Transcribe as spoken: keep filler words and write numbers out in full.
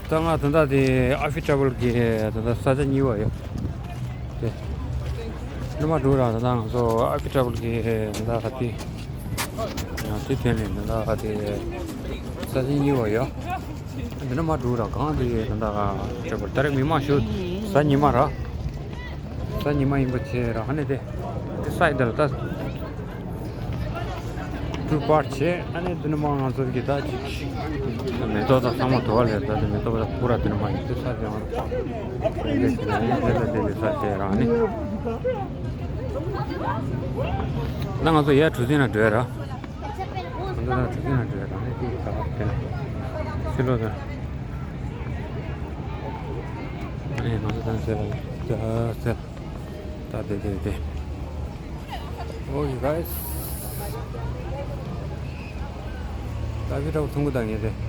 ད་ང་ད་ལྟ་དེ་ཨ་ཕི་ཊ་བལ་གྱི་ད་ལྟ་ས་ཆ་གཉིས་པ་ཡོད། དེ་སྣུམ་མ་འགྲོ་ར། ད་ལྟ་ང་ཚོ་ཨ་ཕི་ཊ་བལ་གྱི་ད་ལྟ་དེ་ཡང་དེ་ཐོན་ནས་ད་ལྟ་དེ་ས་ཆ་གཉིས་པ་ཡོད། འདི་ནས་མར་འགྲོ་ར། གང་དེ་ད་ལྟ་ད་རེས་མི་མང་ཤོས་གཟའ་ཉི་མ་ར། གཟའ་ཉི་མ་ཡིན་པ་བྱས་ར། ཨ་ནི་དེ་དེ་སའི་དེ་ལ་ད་ཊུར་པར་བྱས། ཨ་ནི་འདི་ནས་མར་ང་ཚོ་གི་ད་ཅིག་མེ་ཏོག་དང་ཚང་མ་དོར་བ་ལས། ད་དེ་མེ་ཏོག་ད་སྤུ་ར་དེ་ནས་མར་ཡིན་དེ་ས་དེ་མར་དེ་ལས་དེ་ལས་དེ་ལས་དེ་ལས་ས་དེ་ར། ཨ་ནི་ད་ང་ཚོ་ཡར་གྲུ་གཟིངས་ན་འགྲོ་ཡ་ར། ང་ཚོ་ད་གྲུ་གཟིངས་ན་འགྲོ་ཡ་ར། ཨ་ནི་དེ་ད་དེ་ཕྱི་ལོགས་དང་། ཨ་ནི་ང་ཚོ་ད་ཟེར་ལ་ད་ཟེར། ད་དེ་དེ་དེ། Okay guys, ད་ཨ་ཕི་ཊ་བལ་ཐུང་གུ་ད་ངས་དེ་